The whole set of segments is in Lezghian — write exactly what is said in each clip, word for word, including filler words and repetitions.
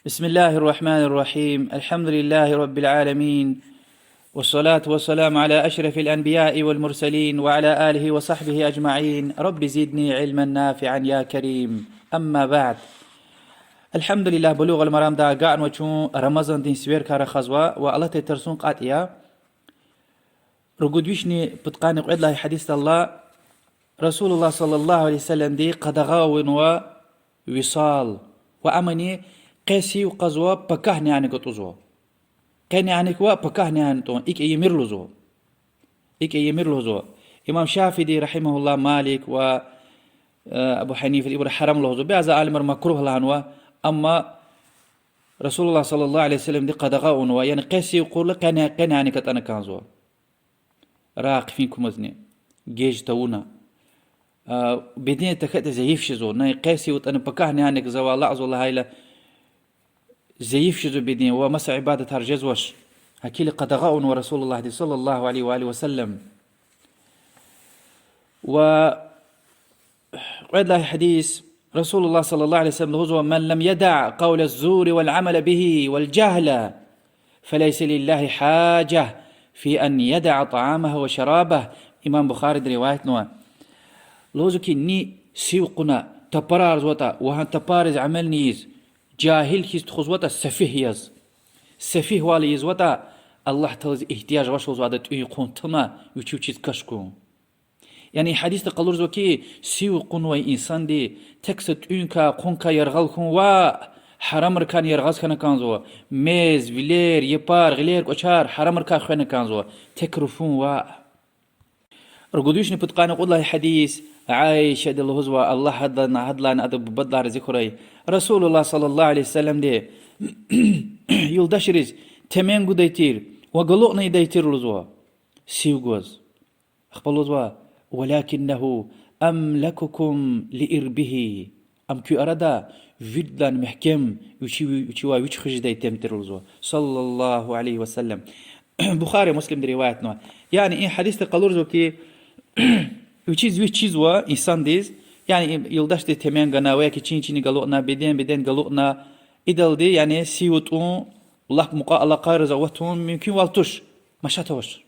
بسم الله الرحمن الرحيم. الحمد لله رب العالمين. والصلاة والسلام على أشرف الأنبياء والمرسلين وعلى آله وصحبه أجمعين. رب زدني علما نافعا يا كريم. أما بعد. الحمد لله, Булугъул Марамда агакьнава чун, Рамазандин сиверикай рахазва ва алатай тарсун кьатӀ я. Ругуд вишни пудкъанни кьвед лагьай гьадисдалла Расулуллагь صلى الله عليه وسلمди къадагъа авунва висал ва амни къе сив кьазва, пакагь няник атӀузва. Къе няник ва пакагь няни тӀун, икӀ ийимир лугьузва. ИкӀ ийимир лугьузва. Имам Шафииди رحمه الله, Малик ва, э, Абу Гьанифа, ибур гьарам лугьузва. Бязи алимар макругь лагьанва, амма Расулуллагь صلى الله عليه وسلمди къадагъа авунва, яни къе сив кьурла къе ня-, къе няник атӀана кӀанзава. Рагъ хъфин кумазни, геж тавуна. А, беден тахьайтӀа зайиф жезва. На къе сив атӀана пакагь няник кьазвай, алакьзава лагьайла, зайиф жезва беден ва маса ибадатар жезвач. Гьакили къадагъа авунва Расулуллагьди صلى الله عليه وآله وسلم. Ва кьвед лагьай гьадис, Расулуллагь صلى الله عليه وسلم лугьузва: من لم يدع قول الزور والعمل به والجهل فليس لله حاجة في أن يدع طعامه وشرابه. Имам Бухариди риваятнава. Лугьузва хьи, ни сив кьуна, тапарарзаватӀа ва гьа тапариз амални ийиз, жагьил хьиз тухузватӀа сефигь яз, сефигьвал ийизватӀа, Аллагь Тааладиз игьтияж авач лугьузва ада тӀуьн-хъун туна, вичи вичиз каш хьун. Яни гьадисда къалурзава хьи, сив кьунвай инсанди тек са тӀуьнкай, хъункай яргъал хьун ваъ, гьарамрикайни яргъаз хьана кӀанзава. Мез, вилер, япар, гъилер, кӀвачер гьарамрикай хвена кӀанзава, тек руфун ваъ. Ругуд вишни пудкъанни кьуд лагьай гьадис, Аишади лугьузва, Аллагь гьадалайни, гьадалайни адан бубадилай рази хьурай, Расулуллагь صلى الله عليه وسلمди юлдашриз темен гудай тир ва галукьна ийидай тир лугьузва сив гваз. Ахпа лугьузва: ولكنه أملككم لإربه. Ам куь арада виридалай мягькем, вичи, вичивай вич хуьз жедай тем тир лугьузва, صلى الله عليه وسلم. Бухари, Муслимди риваятнава. Яни и гьадисди къалурзава хьи, вичиз вич чизва инсандиз, яни и юлдашдиз темен гана ва яки чин-чинни галукьна, беден-беден галукьна, идалди, яни сив атӀун, лап мукьва алакъайриз аватун мумкинвал туш, машат авач.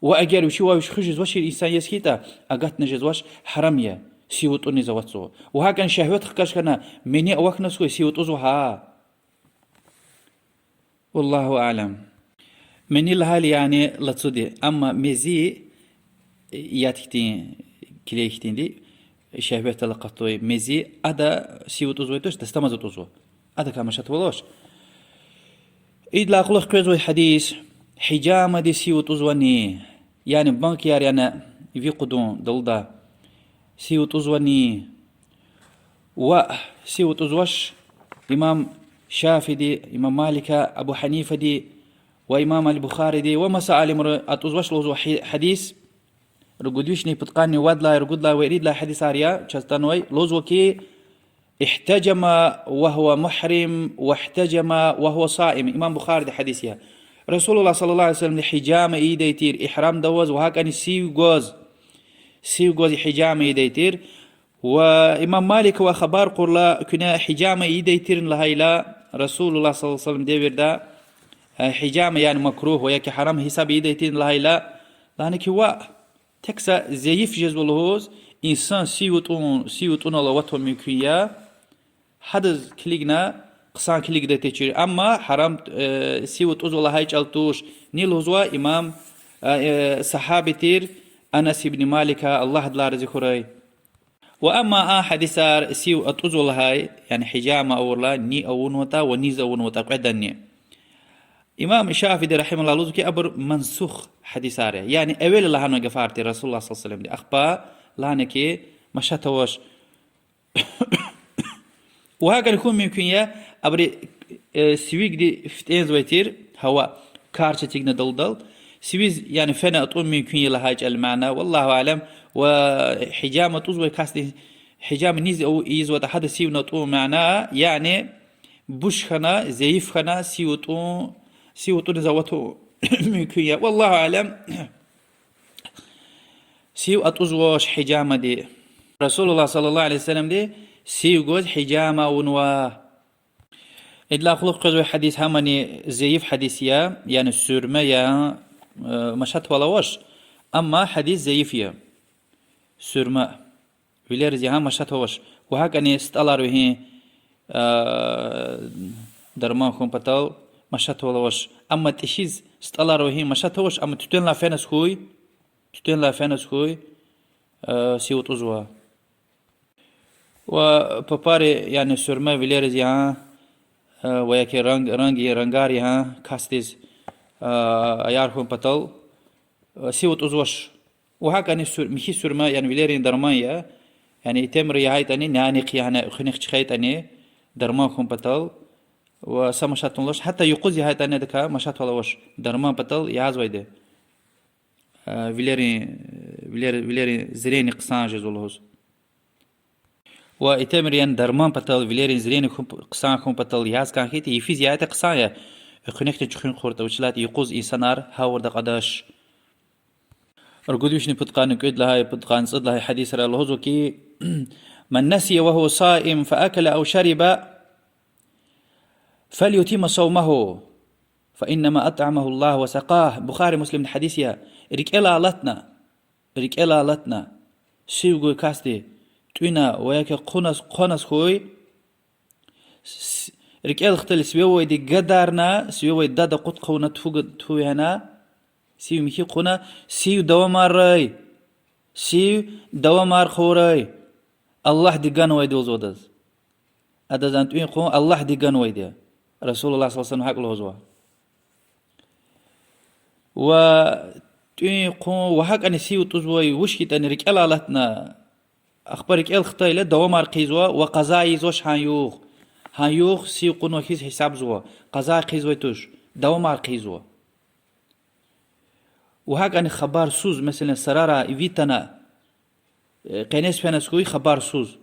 Ва эгер вичивай вич хуьз жезвачир инсан яз хьайитӀа, агатна жезвач, гьарам я, сив атӀуниз аватзава. Ва гьакӀни шегьват хкаж хьана, мени авахьна хьуй, сив атӀузва гьа. والله أعلم. Мени лагьайла, яни лацуди, амма мези, яд хьтин, килей хьтинди, шегьватдал акъатай мези, ада сив атӀузвайди туш, дастамаз атӀузва. Адакай машатвал авач. Идалай кьулухъ къвезвай гьадис, гьижамади сив атӀузвани, яни банкаяр, яни ви къудун далуда сив атӀузвани? Ваъ, сив атӀузвач. Имам Шафииди, имам Малика, Абу Гьанифади ва имам аль-Бухариди ва маса алимри атӀузвач лугьузва гьи-, гьадис. Ругуд вишни пудкъанни вад лагьай, ругуд лагьай ва ирид лагьай гьадисар я чаз атанвай, лугьузва хьи, احتجم وهو محرم واحتجم وهو صائم. Имам Бухариди гьадис я. Расулуллагь صلى الله عليه وسلمди гьижама ийидай тир игьрамда аваз ва гьакӀни сив гваз. Сив гваз гьижама ийидай тир. Ва имам Маликавай хабар кьурла, куьне гьижама ийидай тирни лагьайла, Расулуллагь صلى الله عليه وسلم девирда, э, гьижама, яни макругь ва яки гьарам гьисаб ийидай тирни лагьайла, лагьана хьи, ваъ, тек са зайиф жезва лугьуз, инсан сив атӀун, сив атӀунал аватун мумкин я, гьадаз килигна, хъсан килигдай течир. Амма гьарам, э, сив атӀузва лагьай чӀал туш. Ни лугьузва имам, э, э, сагьаби тир Анас ибн Малика, Аллагь адалай рази хьурай. Ва амма а гьадисар сив атӀузва лагьай, яни гьижама авурла, ни авунватӀа ва низ авунватӀа кьведанни. Имам Шафииди رحمه الله лугьузва хьи, абур мансух гьадисар я. Яни эвел лагьанвай гафар тир Расулуллагь صلى الله عليه وسلمди. Ахпа лагьана хьи, машат авач. Ва гьакӀни хьун мумкин я, абуру, э, сивигди фитӀензавай тир, гьава, карч эцигна далудал. Сивиз, яни фена атӀун мумкин я лагьай чӀал мана, والله أعلم, ва гьижама атӀузвай касди, гьижама низ ав-, ийизватӀа гьада сивни атӀун мана, яни буш хьана, зайиф хьана, сив атӀун, сив атӀуниз аватун мумкин я, والله أعلم. Сив атӀузвач гьижамади. Расулуллагь صلى الله عليه وسلمди сив гваз гьижама авунва. Идалай кьулухъ къвезвай гьадис гьамни зайиф гьадис я, яни суьрме я, э, машатвал авач, амма гьадис зайиф я. Суьрме. Вилериз ягъан машат авач. Ва гьакӀни стӀалар вегьин, а, дарман хьун патал машатвал авач. Амма тӀишиз стӀалар вегьин машат авач, амма туьтуьнлай фена хьуй, туьтуьнлай фена хьуй, а, сив утӀузва. Ва папари, яни суьрме вилериз ягъан, а, ва яки ранг, ранги, рангар ягъан касдиз, а, аяр хьун патал, а, сив утӀузвач. Ва гьакӀни суьр-, михьи суьрме, яни вилерин дарман я. Яни итимри ягъайтӀани, нянихъ ягъана, экуьнихъ чкӀайтӀани, дарман хьун патал, ва са машатвал авач. Гьатта юкъуз ягъайтӀани адакай машатвал авач. Дарман патал язавайди. А, вилерин, вилер-, вилерин зрение хъсан жезва лугьуз. Ва итимри, яни дарман патал, вилерин зрение хьун п-, хъсан хьун патал яз кӀан хьайитӀа, йифиз ягъайтӀа хъсан я. Экуьнихъни чуьхуьн къуртӀа, вучиз лагьайтӀа юкъуз инсанар гьавурда кьадач. Ругуд вишни пудкъанни кӀуьд лагьай, пудкъанни цӀуд лагьай гьадисра лугьузва хьи, من نسي وهو صائم فأكل أو شرب فليتم صومه، فإنما أطعمه الله وسقاه. Бухари, Муслимдин гьадис я. РикӀелай алатна, рикӀелай алатна, сив гвай касди тӀуьна ва яки хъвана, хъвана хьуй, с-, рикӀел хтайла сиве авайди гадарна, сиве авай дад акъуд хъувуна, туфу г-, туфу вегьена, сив михьи хъувуна, сив давамаррай, сив давамар хъувурай, Аллагьди ганвайди лугьузва адаз. Адаз а тӀуьн хъувун Аллагьди ганвайди я. رسول الله صلى الله عليه وسلم гьакӀ лугьузва. Ва тӀуьн хъувун ва гьакӀни сив утӀузвай вуч хьайитӀани рикӀелай алатна, ахпа рикӀел хтайла давамар хъийизва ва къаза ийизвач гьа югъ. Гьа югъ сив кьунвай хьиз гьисабзава, къаза хъийизвай туш, давамар хъийизва. Ва гьакӀни хабарсуз, месела, сарара ивитана, э, къенез фена хьуй хабарсуз.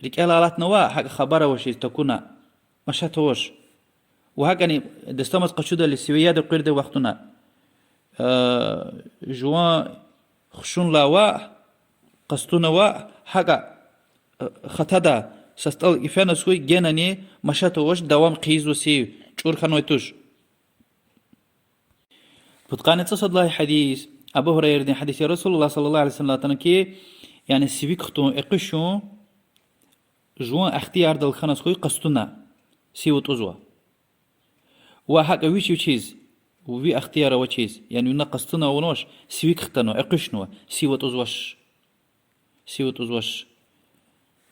РикӀелай алатнава, гьакӀ хабар авачиз такуна, машат авач. Ва гьакӀни дастамаз къачудайла сиве яд экъуьрдай вахтунда, э, жуван хушуналди ваъ, къастунаваъ, гьакӀа, э, хатада са стӀал ифена хьуй, генани машат авач, давам хъийизва сив, чӀур хьанвай туш. Пудкъанни цӀусад лагьай гьадис, Абу Гьурайрадин гьадис я, رسول الله صلى الله عليه وسلم лагьана хьи, яни сивик хтун, экъуьшун жуван ихтиярдал хьана хьуй къастуна, сив утӀузва. Ва гьакӀа вич вичиз, ви ихтияр авачиз, яни вуна къастуна авунвач, сивик хтанва, экъуьшнава, сив утӀузвач. Сив утӀузвач.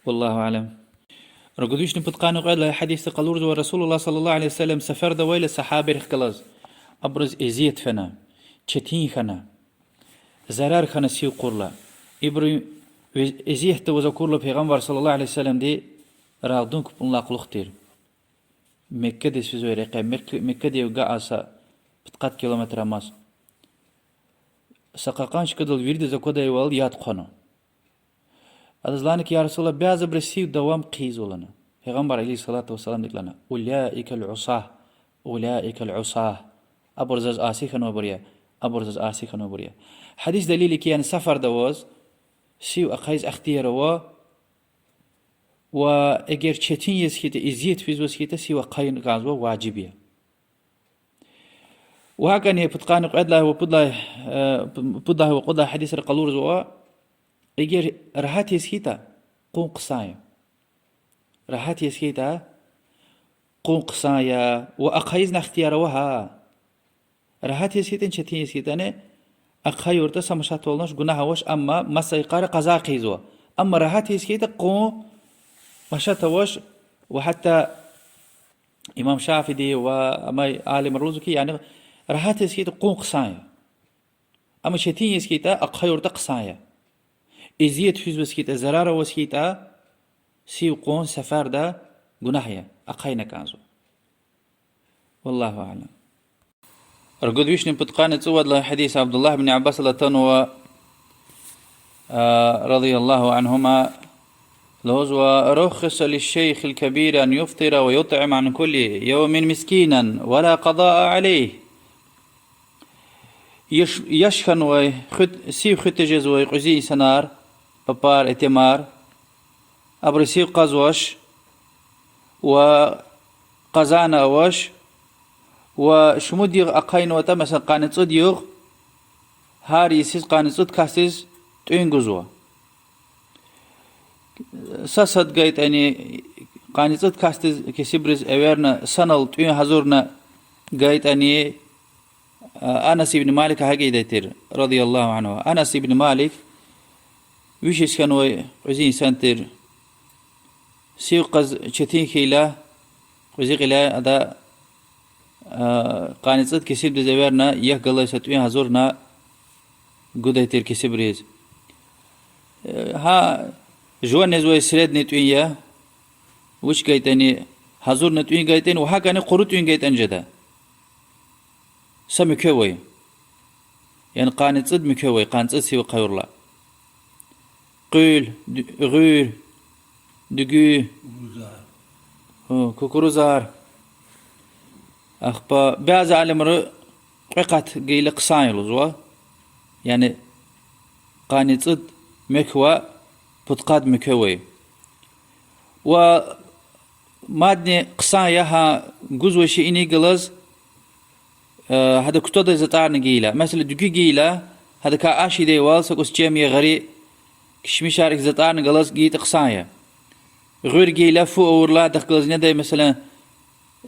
والله أعلم. Ругуд вишни пудкъанни кьвед лагьай гьадисда къалурзава, رسول الله صلى الله عليه وسلم сеферда авайла сагьабийрихъ галаз, абуруз эзият фена, четин хьана, зарар хьана сив кьурла. Ибуру вез-, эзиятда аваз акурла Пайгъамбар صلى الله عليه وسلمди рагъдан капӀунилай кьулухъ тир. Меккадиз физвай рекье, Мекк-, Меккадив агакьиз са пудкъад километр амаз. Са кьакьан чкадал виридаз аквадайвал яд хъвана. Адаз лагьана хьи, я رسول الله, бязибуру сив давам хъийизва лагьана. Пайгъамбар عليه الصلاة والسلامди икӀ лагьана: أولئك العصاة، أولئك العصاة. Абур заз аси хьанвайбур я, абур заз аси хьанвайбур я. Гьадис делил я хьи, яни сафарда аваз сив ахъайиз ихтияр ава, ва эгер четин яз хьайитӀа, эзият физваз хьайитӀа, сив ахъайна кӀанзава, важиб я. Ва гьакӀни пудкъанни кьвед лагьай ва пуд лагьай, э, пуд лагьай ва кьуд лагьай гьадисра къалурзава, эгер рагьат яз хьайитӀа, къун хъсан я. Рагьат яз хьайитӀа, къун хъсан я, ва ахъайизни ихтияр ава гьа. Рагьат яз хьайитӀани, четин яз хьайитӀани, ахъаюртӀа са машатвални авач, гунагь авач, амма маса йикъара къаза хъийизва. Амма рагьат яз хьайитӀа, къун, машат авач, ва гьатта имам Шафииди ва амай алимри лугьузва хьи, яни рагьат яз хьайитӀа, къун хъсан я. Амма четин яз хьайитӀа, ахъаюртӀа хъсан я. Эзият физваз хьайитӀа, зарар аваз хьайитӀа, сив къун сафарда гунагь я, ахъайна кӀанзава. والله أعلم. Ругуд вишни пудкъанни цӀувад лагьай гьадис Абдуллагь бин Аббасалай атанва, а, رضي الله عنهما, лугьузва: رخص للشيخ الكبير أن يفطر ويطعم عن كل يوم مسكينا ولا قضاء عليه. Яш, яш хьанвай, хуьт-, сив хуьтуьз жезвай кьуьзуь инсанар, папар, этемар, абуру сив кьазвач ва къазана авач, ва шумуд югъ ахъайнаватӀа, месела, къанни цӀуд югъ, гьар йисуз къанни цӀуд касдиз тӀуьн гузва. Са сад гайитӀани, къанни цӀуд касдиз кесибриз эверна, санал тӀуьн гьазурна гайитӀани, а, Анас ибн Малика гьакӀ ийидай тир, رضي الله عنه. Анас ибн Малик виш йис хьанвай кьуьзуь инсан тир. Сив къаз четин хьайила, кьуьзуь кьиляй ада, а, къанни цӀуд кесибдиз эверна, як галай са тӀуьн гьазурна гудай тир кесибриз. Э, гьа жуван незвай средний тӀуьн я, вуч гайитӀани, гьазурна тӀуьн гайитӀани, ва гьакӀани къуру тӀуьн гайитӀани жеда. Са муькуь авай. Яни къанни цӀуд муькуь авай, къанни цӀуд сив къаюрла. Къуьл, ду-, гъуьр, дуьгуь, кукурузар. Ахпа бязи алимри кьве къат гайила хъсан я лугьузва. Яни къанни цӀуд муькуь ва пудкъад муькуь авай. Ва мадни хъсан я гьа гузвай шейинихъ галаз, э, гьада кутадай затӀарни гайила. Месела, дуьгуь гайила, гьадакай аш ийидайвал, са кӀус чемни, гъари, кишмишар, икӀ затӀарни галаз гайитӀа хъсан я. Гъуьр гайила, фу авурла, гьадахъ галаз недай, месела,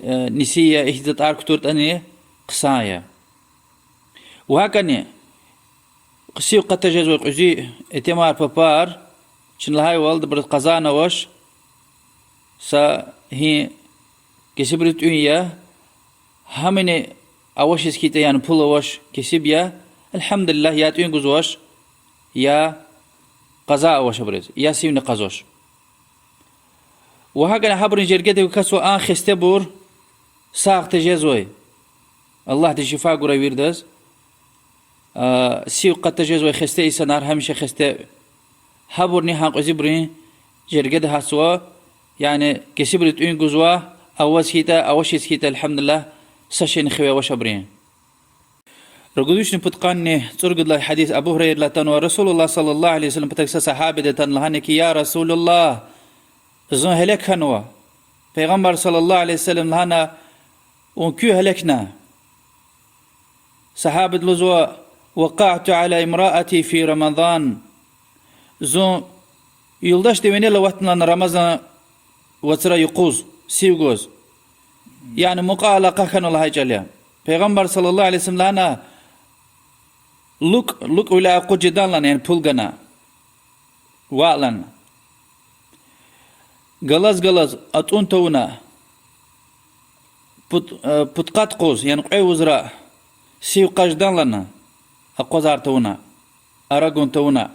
э, ниси я, ихьтин затӀар кутуртӀани хъсан я. Ва гьакӀани, сив къата жезвай кьуьзуь итимар, папар, чна лагьайвал, абуруз къазана авач, са гьи кесибриз тӀуьн я, гьамни авачиз хьайитӀа, яни пул авач, кесиб я, الحمد لله, я тӀуьн гузвач, я къаза авач абуруз, я сивни къазвач. Ва гьакӀани гьабурун жергедив касзава а хестебур, сагъ тежезвай. Аллагьди шифа гурай виридаз. А, сив къата жезвай хесте инсанар, гьамиша хесте, гьабурни гьа кьуьзуьбурун жергеда гьатзава, яни кесибриз тӀуьн гузва, аваз хьайитӀа, авачиз хьайитӀа, الحمد لله, са шейни хиве авач абурун. Ругуд вишни пудкъанни цӀуругуд лагьай гьадис Абу Гьурайраладай атанва, رسول الله صلى الله عليه وسلم патав са сагьабиди атана, лагьана ки: يا رسول الله, зун гьелек хьанва. Пайгъамбар صلى الله عليه وسلم лагьана: Вун куьн гьелекна? Сагьабиди лугьузва: وقعت على امرأتي في رمضان. Зун юлдашди винел аватна лагьана Рамазан вацра юкъуз, сив гваз. Яни мукьва алакъа хьана лагьай чӀал я. Пайгъамбар صلى الله عليه وسلم лагьана: ЛукӀ, лукӀвиляй акъуд жедан лагьана, яни пул гана. Ваъ лагьана. Галаз-галаз атӀун тавуна, пуд-, э, пудкъад къуз, яни кьве вузра сив къаз жедан лагьана, акъвазар тавуна, ара гун тавуна.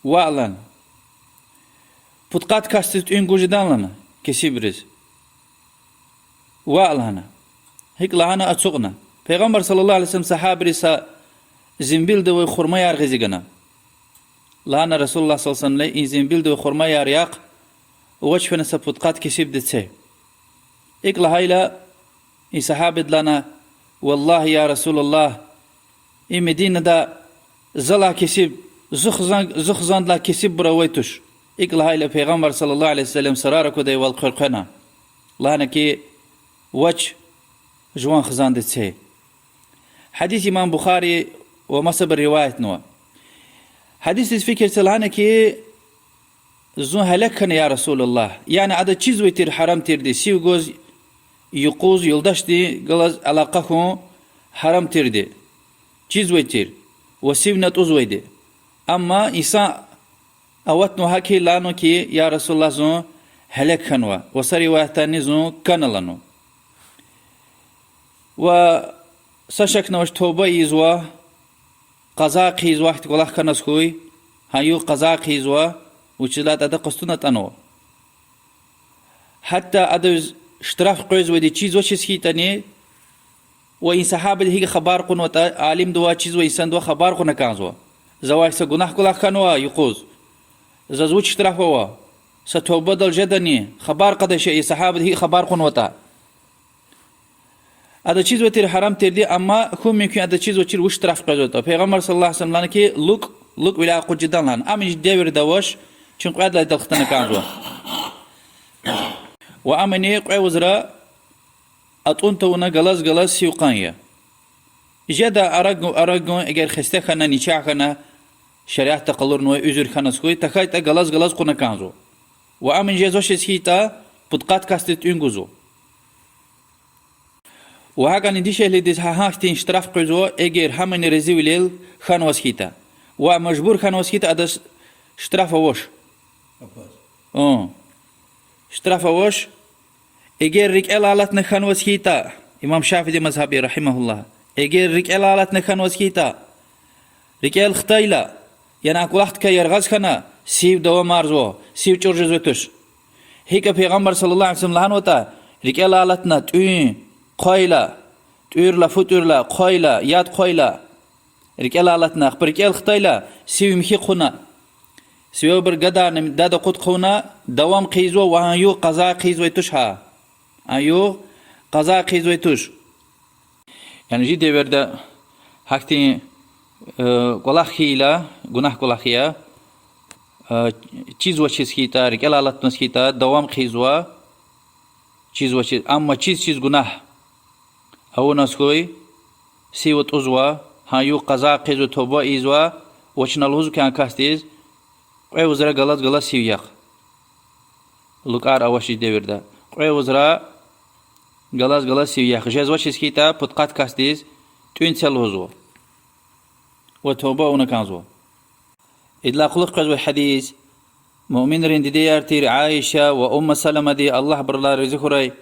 Ваъ лагьана. Пудкъад касдиз тӀуьн гуз жедан лагьана, кесибриз. Ваъ лагьана. ГьикӀ лагьана, ацукьна. Пайгъамбар صلى الله عليه وسلم сагьабийриз са зимбилда авай хурмаяр гъиз гана. Лагьана رسول الله صلى الله عليه وسلم: и зимбилда авай хурмаяр яхъ, вач фена са пудкъад кесибдиз це. ИкӀ лагьайла, и сагьабиди лагьана: والله يا رسول الله, и Мединада залай кесиб, зи хизан-, зи хизандилай кесиббур авай туш. ИкӀ лагьайла, Пайгъамбар صلى الله عليه وسلم сурар аквадайвал хъуьрена. Лагьана ки: вач, жуван хизандиз це. Гьадис имам Бухари ва масабуру риваятнава. Гьадисдиз фикир це, лагьана ки: Зун гьелек хьана, я رسول الله. Яни ада чизвай тир гьарам тирди, сив гваз, юкъуз, юлдашдихъ галаз алакъа хьун гьарам тирди. Чизвай тир. Ва сивни атӀузвайди. Амма инсан аватнава гьакӀ лагьана ки: я رسول الله, зун гьелек хьанва. Ва са риваятдани зун кана лагьана. Ва са шакни авач, тавба ийизва, къаза хъийизвай вахт кӀвалах хьаназ хьуй, гьа югъ къаза хъийизва, вучиз лагьайтӀа ада къастуна атӀанва. Гьатта адаз штраф къвезвайди чизвачиз хьайитӀани, ва и сагьабиди гьикӀ хабар кьунватӀа, алимдивай, чизвай инсандивай хабар кьуна кӀанзава. Завай са гунагь кӀвалах хьанва юкъуз. Заз вуч штраф ава? Са тавбадал жедани? Хабар кьадай шей, и сагьабиди гьикӀ хабар кьунватӀа. Ада чизвай тир гьарам тирди, амма хьун мумкин ада чизвачир вуч штраф къвезватӀа. Пайгъамбар صلى الله عليه وسلم лагьана ки: лукӀ, лукӀвиляй акъуд жедан лагьана. Ам и девирда авач, чун кьвед лагьайдал хтана кӀанзава. Ва ам ини кьве вузра атӀун тавуна галаз-галаз сив кьун я. Жеда ара гу-, ара гун, эгер хесте хьана, начагъ хьана, шариатда къалурнавай уьзуьр хьаназ хьуй, тахьайтӀа галаз-галаз кьуна кӀанзава. Ва амни жезвачиз хьайитӀа, пудкъад касдиз тӀуьн гузва. Ва гьакӀни дишегьлидиз гьа гьахьтин штраф къвезва, эгер гьамани разивилел хьанваз хьайитӀа. Ва мажбур хьанваз хьайитӀа, адаз штраф авач. М. Штраф авач. Эгер рикӀелай алатна хьанваз хьайитӀа, имам Шафиидин мазгьаб я, رحمه الله, эгер рикӀелай алатна хьанваз хьайитӀа, рикӀел хтайла, яни а кӀвалахдикай яргъаз хьана, сив давамарзава, сив чӀур жезвай туш. ГьикӀ Пайгъамбар صلى الله عليه وسلم лагьанватӀа, рикӀелай алатна тӀуьн хъвайла, тӀуьрла, фу тӀуьрла, хъвайла, яд хъвайла, рикӀелай алатна, ахпа рикӀел хтайла, сив михьи хъувуна, сивел абур гадарна, дад акъуд хъувуна, давам хъийизва ва а югъ къаза хъийизвай туш гьа. А югъ къаза хъийизвай туш. Яни чи девирда гьахьтин, э, кӀвалах хьайила, гунагь кӀвалах я, э, чизвачиз хьайитӀа, рикӀелай алатмаз хьайитӀа, давам хъийизва, чизвачиз, амма чиз-чиз гунагь авуназ хьуй, сив атӀузва, гьа югъ къаза хъийизва, туба ийизва, ва чна лугьузва хьи а касдиз, кьве вузра галаз-галаз сив яхъ. ЛукӀар авач чи девирда. Кьве вузра галаз-галаз сив яхъ. Жезвачиз хьайитӀа, пудкъад касдиз тӀуьн це лугьузва. Ва туба авуна кӀанзава. Идалай кьулухъ къвезвай гьадис, муъминрин дидеяр тир Аиша ва Умму Саламади, Аллагь абурулай рази хьурай,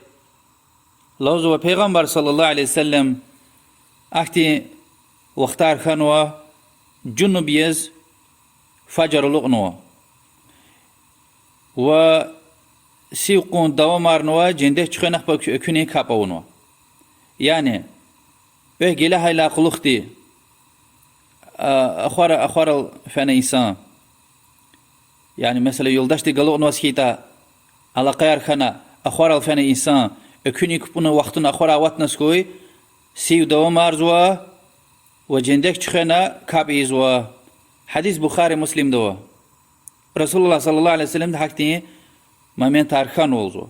лугьузва: Пайгъамбар صلى الله عليه وسلم ахьтин вахтар хьанва, жунуб яз фажр алукьнава. Ва сив кьун давамарнава, жендек чуьхвена ахпа экуьнин капӀ авунва. Яни, вегь геле гьайидалай кьулухъди, а, ахвара-, ахварал фена инсан. Яни, месела, юлдашдихъ галукьнаваз хьайитӀа, алакъаяр хьана, ахварал фена инсан, экуьнин капӀунин вахтунда ахварай аватназ хьуй, сив давамарзава ва жендек чуьхвена капӀ ийизва. Гьадис Бухари, Муслимда ава. رسول الله صلى الله عليه وسلمди гьахьтин моментар хьанва лугьузва.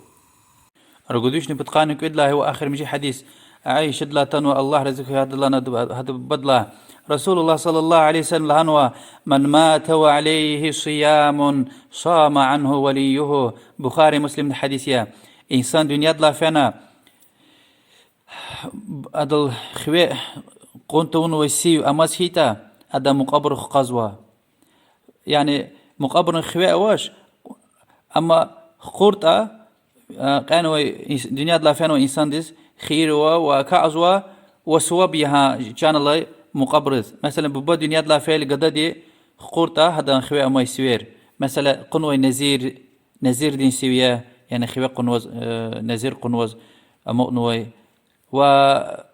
Ругуд вишни пудкъанни кӀуьд лагьай ва эхиримжи гьадис. Аишадилай атанва, Аллагь рази хьуй гьадалай, гьадан бубадилай. رسول الله صلى الله عليه وسلم лагьанва: من مات وعليه صيام صام عنه وليه. Бухари, Муслимдин гьадис я. Инсан дуьньядилай фена, адал хиве кьун тавунвай сив амаз хьайитӀа, адан мукьвабурухъ кьазва. Яни мукьвабурун хиве авач, амма хкъуртӀа, а, кьенвай инс-, дуьньядилай фенвай инсандиз хийир ава ва акъазва, ва суваб я гьа чан алай мукьвабуруз. Месела, буба дуьньядилай фейила гадади хкъуртӀа, гьадан хиве амай сивер. Месела, кьунвай незир, незирдин сив я, яни хиве кьунваз, э, незир кьунваз амукьнавай. Ва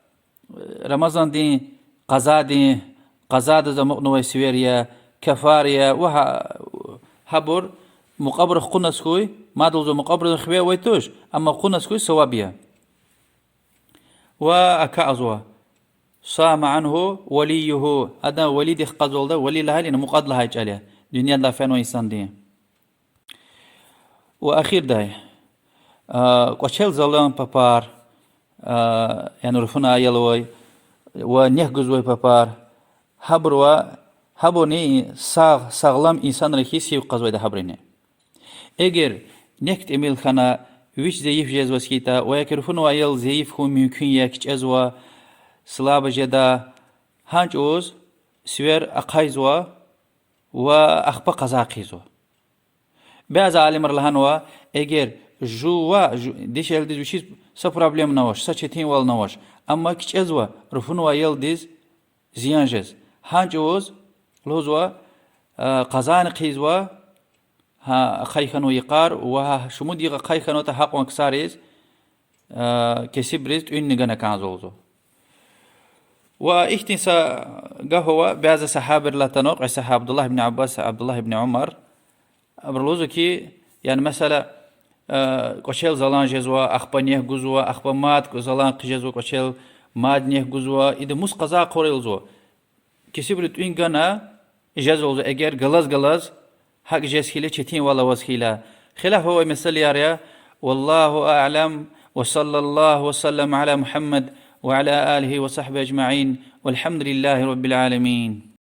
Рамазандин къазадин, къазадиз амукьнавай сивер я, кафар я, ва гьа-, гьабур мукьвабурухъ кьуназ хьуй, мад лугьузва мукьвабурун хиве авай туш, амма кьуназ хьуй, суваб я. Ва акъазва: صام عنه وليه, адан валидихъ кьазвалда, вали лагьайла ина мукьвада лагьай чӀал я, дуьньядилай фенвай инсандин. Ва эхирдай, а, кӀвачел залан папар, а, яни руфунай аял авай ва нек гузвай папар, гьабуру-, гьабурни сагъ, сагълам инсанри хьиз сив кьазвайди гьабурини. Эгер нек тӀимил хьана, вич зайиф жезваз хьайитӀа, ва яки руфунвай аял зайиф хьун мумкин я, кичӀезва, слабо жеда, гьа чӀавуз сивер ахъайзава ва ахпа къаза хъийизва. Бязи алимар лагьанва, эгер жува, жу-, дишегьлидиз вичиз са проблемани авач, са четинвални авач, амма кичӀезва руфунвай аялдиз зиян жез, гьа чӀавуз лугьузва, а, къазани хъийизва, гьа ахъай хьанвай йикъар ва гьа шумуд йикъ ахъай хьанватӀа гьакьван ксариз, а, кесибриз тӀуьнни гана кӀанзава лугьузва. Ва ихьтин са гаф ава, бязи сагьабайрилай атанва, кьве сагьаба, Абдуллагь ибн Аббас, Абдуллагь ибн Умар, абуру лугьузва хьи, яни месела, а, кӀвачел залан жезва, ахпа нек гузва, ахпа мад кӀ-, залан хъжезва кӀвачел, мад нек гузва, ида мус къаза хъувурай лугьузва. Кесибри тӀуьн гана жезва лугьузва, эгер галаз-галаз гьакӀ жез хьайила, четинвал аваз хьайила. Хилаф авай месэлаяр я, والله أعلم, وصلى الله وسلم على محمد وعلى آله وصحبه أجمعين، والحمد لله رب العالمين.